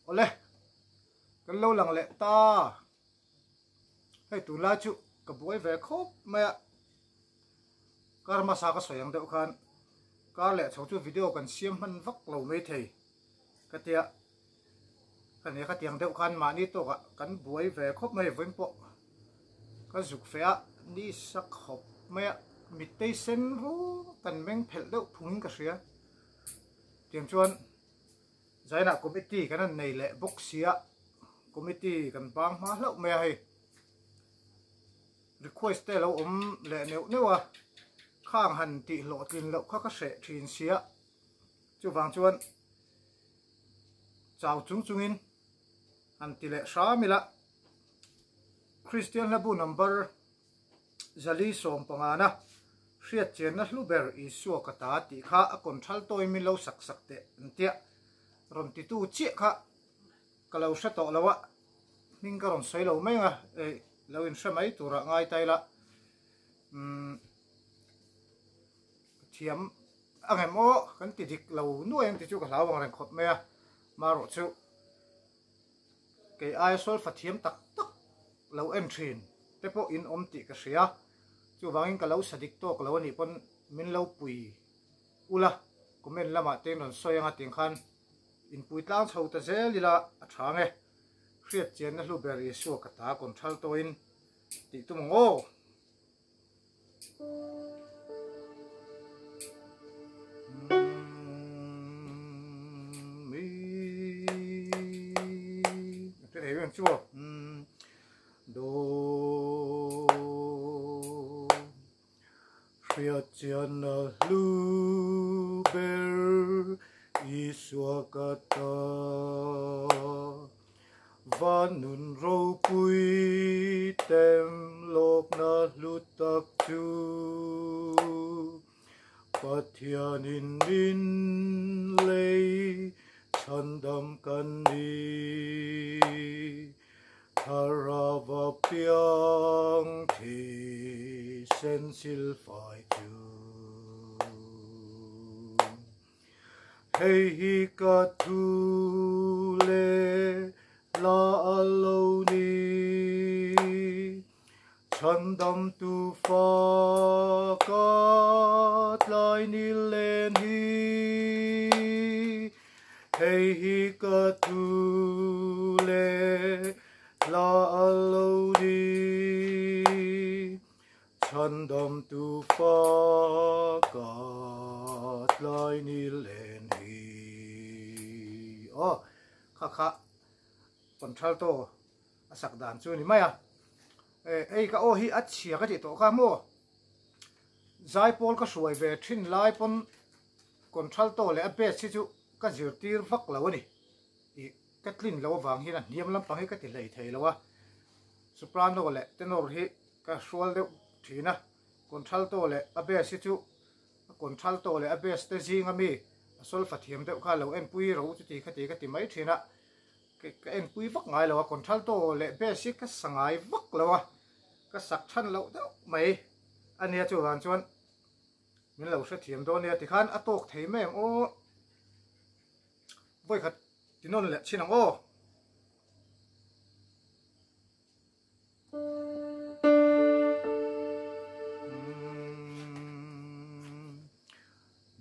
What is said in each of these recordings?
Awle, kan lo lang leh ta. Hei tunlai chu ka buai ve khawp mai a, kar hmasa ka sawi ang deuh khan kar leh chho chu video kan siam hman vak lo mai thei ka tia ka nia khatiang deuh khan mahni tawkah kan buai ve khawp mai vawiin pawh ka zuk feh a ni sa khawp mai a mittei sen rum kan meng phelh deuh phungin ka hria tiang chuan Zainah committee kan han nei leh bawk sia, committee kan bang hma hlauh mai a hei. Request te lo awm leh neuh neuh a, khang han tih hlawhtlin loh kha ka hreh thin sia, chuvang chuan chau chung chungin han ti leh hram ila. Kristian hlabu number Zali sawmpangana hriatchianna hlu ber Isua ka ta tih kha a control tawi min lo sak sak teh an tia rawn titu chiah kha ka lo hre tawh lo a, hming ka rawn sawi lo mai ang a, ei lo inhre mai turah ngai ta ila umm ka thiam ang em aw kan ti dik lo nuai ang tih chu ka hlau ang reng khawp mai a, marawh chu kei aia solfa thiam tak tak lo en thin te pawh in awm tih ka hria, chuvangin ka lo sa dik tawk lo anih pawn min lo pui ula, comment lamah te in rawn sawi anga tiang khan in pui tlang chho ta zel ila a tha ang e, hriat chianna hlu ber Isua ka ta control tawhin tih tum ang aw. Do Hriatchianna hlu ber Isua ka ta Van nun ropui tem lawkna hlu tak chu Pathianin min lei chhandam kan ni. Thlarava piang thisen silfai chu. Hei hi ka thu leh la a lo ni, Chhandamtu fa ka tlai ni len hi. Hei hi ka thu leh la a lo ni. Chhandamtu fa ka tlai ni len hi. Aw, kha kha contralto a sak dan chu ni mai a. Ei ka aw hi a chhia ka tih tawh kha maw. Zaipawl ka hruai ve thin lai pawn contralto leh a bass hi chu ka zirtir vak lo a ni. Ih ka tlin loh avang hian a hniam lampang hi ka ti hlei thei lo a. Soprano leh tenor hi ka hrual deuh thin a, contralto leh a bass hi chu a contralto leh a bass te zinga mi a solfa thiam deuh kha lo enpui ro chuti khati ka ti mai thin a, ka enpui vak ngai lo a, contralto leh bass hi ka sa ngai vak lo a, ka sak than loh deuh mai a nia chuvang chuan min lo hrethiam dawn nia tikhan a tawk thei mai ang aw vawikhat tinawn leh chin ang aw.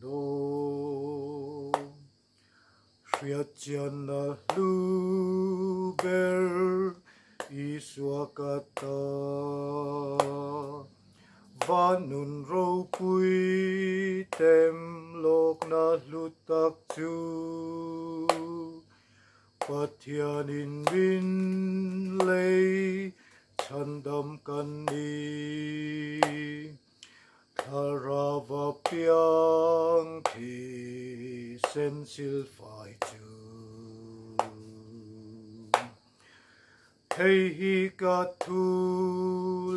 Do Hriatchianna hlu ber Isua ka ta Van nun ropui tem lawkna hlu tak chu Pathianin min lei chhandam kan ni. Thlarava piang thisen silfai chu. Hei hi ka thu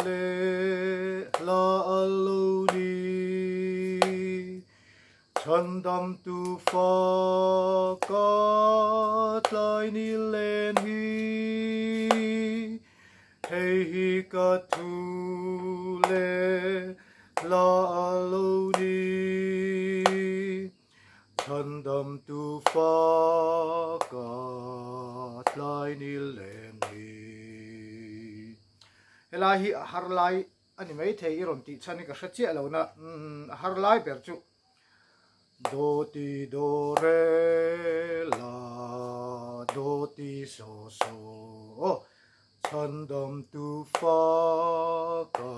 leh hla a lo ni. Chhandamtu fa ka tlai ni len hi. Hei hi ka thu leh hla a lo ni. Chhandamtu fa ka tlai nil len hi. Helai hi a har lai a ni maithei i rawn tih chhan hi ka hre chiah lo na, a har lai ber chu Do ti do re la do ti so so aw chhandam tu fa ka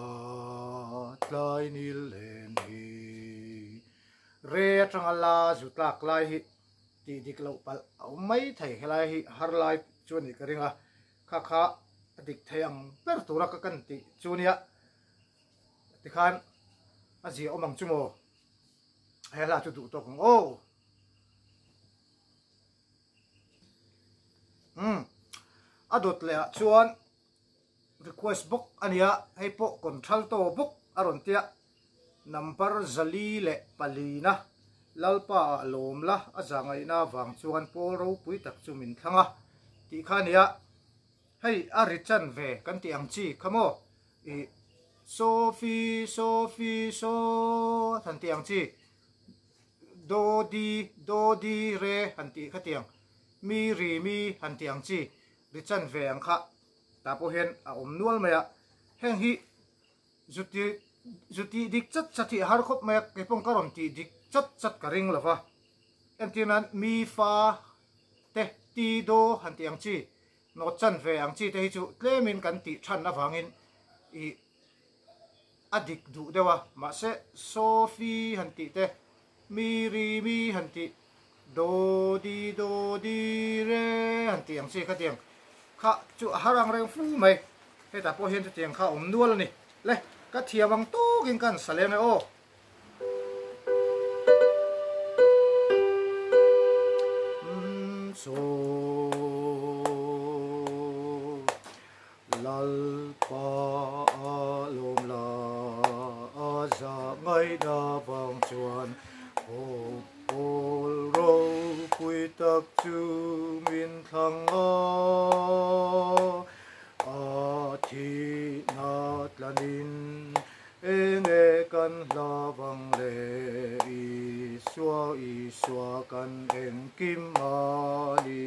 tlai nil len hi. Re atanga la zu tlak lai hi tih dik loh palh a awm mai thei helai hi har lai chu a nih ka ring a, kha kha a dik thei ang ber tura ka kan tih chu nia tikhan a zia awm ang chu maw he hla chu duh tawk ang aw. Umm a dawt leh ah chuan request bawk a nia hei pawh contralto bawk a rawn tia number 404 na Lalpa ah lawm la a zahngaihna avang chuan pawl ropui tak chu min thlang a tih kha a nia hei a ri chan ve kan tih ang chi kha maw ih Sofi Sofi so han tih ang chi Do di do di re han tih kha tiang mi ri mi han tih ang chi ri chan ve ang kha tah pawh hian a awm nual mai a heng hi zuti zuti dik chat chat hi a har khawp mai a kei pawh ka rawn tih dik chat chat ka ring lo va entir nan mi fa te ti do han tih ang chi nawt chan ve ang chi te hi chu tlemin kan tih than avangin ih a dik duh deuh a, mahse Sophie han tih te, mi ri mi han tih, do di do di re han tih ang chi kha tiang kha chu a har ang reng fu mai, hetah pawh hian chutiang kha a awm nual a ni. Le, ka thiam ang tawkin ka han sa leng e aw. So. Lalpa a lawm la, a zah ngaihna vang chuan Hope pawl ropui tak chu min thlang a, a thihna tlanin enge kan hla vang le Isua, Isua kan engkim a ni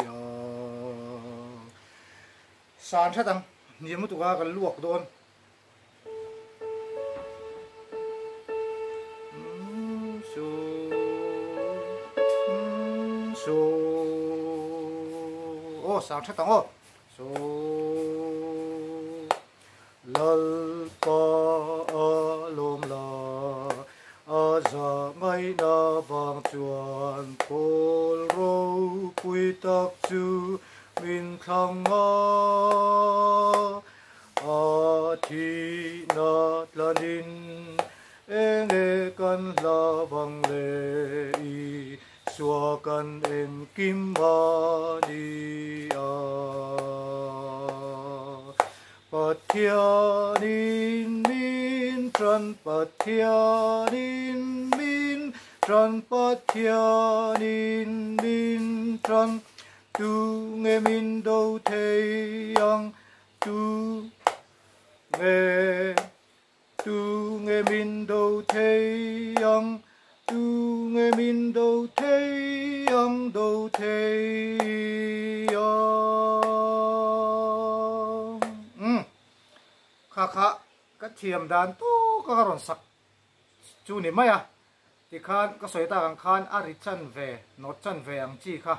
a. San hret ang, hniam lutuk a kan luak dawn. So, so, aw sang hret ang aw. So, Lalpa a lawm la, a zah ngaihna vang chuan pawl ropui tak chu Min thlang a, a thihna tlanin enge kan hla vang le Isua kan engkim a ni a. Pathianin min tan, Pathianin min tan, Pathianin min tan, Tu nge min do thei ang, tu nge, tu nge min do thei ang, tu nge min do thei ang, do thei ang. Umm, kha kha ka thiam dan tawk a ka rawn sak chu ni mai a. Tikhan ka sawi tak ang khan a ri chan ve, nawt chan ve ang chi kha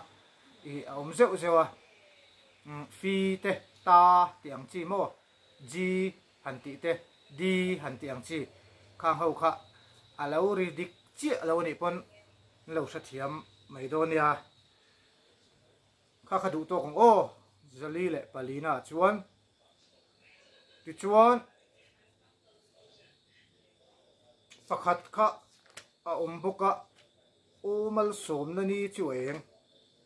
ih a awm zeuh zeuh a, fi te, ta tih ang chi maw, G han tih te, D han tih ang chi khang ho kha a lo ri dik chiah lo anih pawn an lo hrethiam mai dawn nia. Kha kha duh tawk ang aw, 404 ah chuan tichuan. Pakhat kha a awm bawk a, Aw malsawmna ni chu eng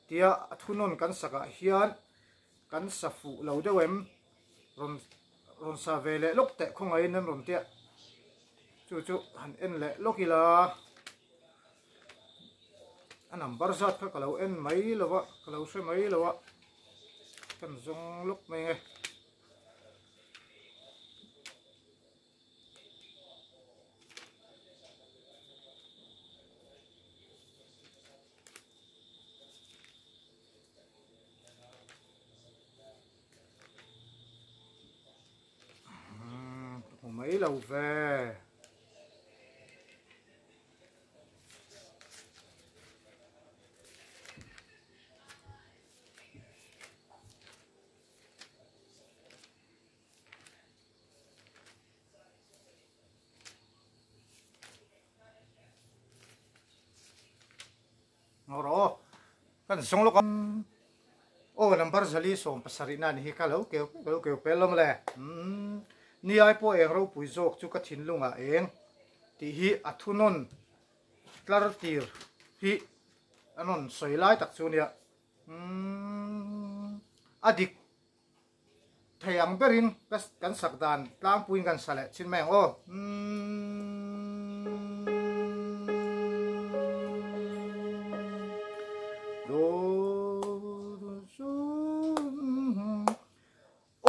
tia a thunawn kan sakah hian kan sa fuh lo deuh em? Rawn rawn sa ve leh lawk teh khawngaihin an rawn tia chu chu han en leh lawk ila a number zat kha ka lo en mai lo a ka lo hre mai lo a kan zawng lawk mai nge. lo ve. Ngawr aw kan zawng lawk a aw number 470 na ni hi ka lo keu ka lo keu pel lawm le umm ni ai pawh eng ropui zawk chu ka thinlungah eng tih hi a thunawn tlar tir hi a rawn sawi lai tak chu nia umm a dik thei ang berin kan sak dan tlangpuiin kan sa leh chin mai ang aw.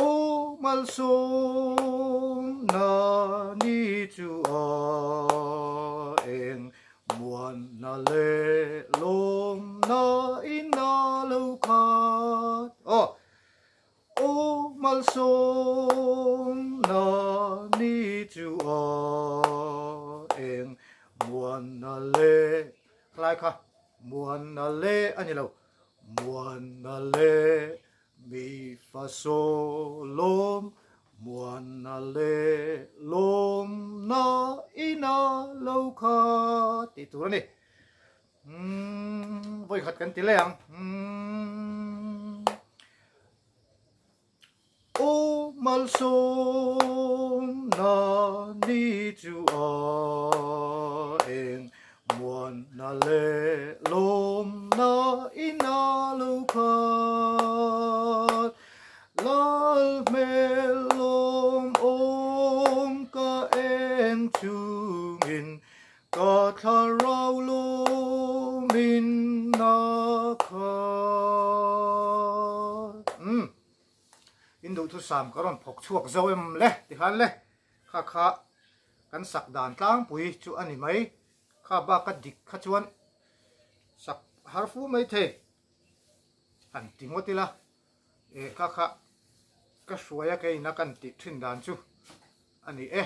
Aw malsawm na ni chu a eng muanna leh lawmna in a lo khat. Aw Aw malsawm na ni chu a eng muanna leh khalai kha muanna leh a ni lo muanna leh mi fa saw lawm muanna leh lawmna ina lo kha tih tur a ni. Umm vawikhat kan ti leh ang. Umm Aw malsawm na ni chu a eng muan na leh lawm na ina lo khat Lal hmel lawm awm ka eng chungin Ka thlarau lawmin na khat. Umm. In duhthusam ka rawn phawk chhuak zo em le tikhan le. Kha kha kan sak dan tlangpui chu a ni mai. Kha bak a dik kha chuan sak har fu mai thei. Han ti ngawt ila. E kha kha ka hruai a keina kan tih thin dan chu a ni e.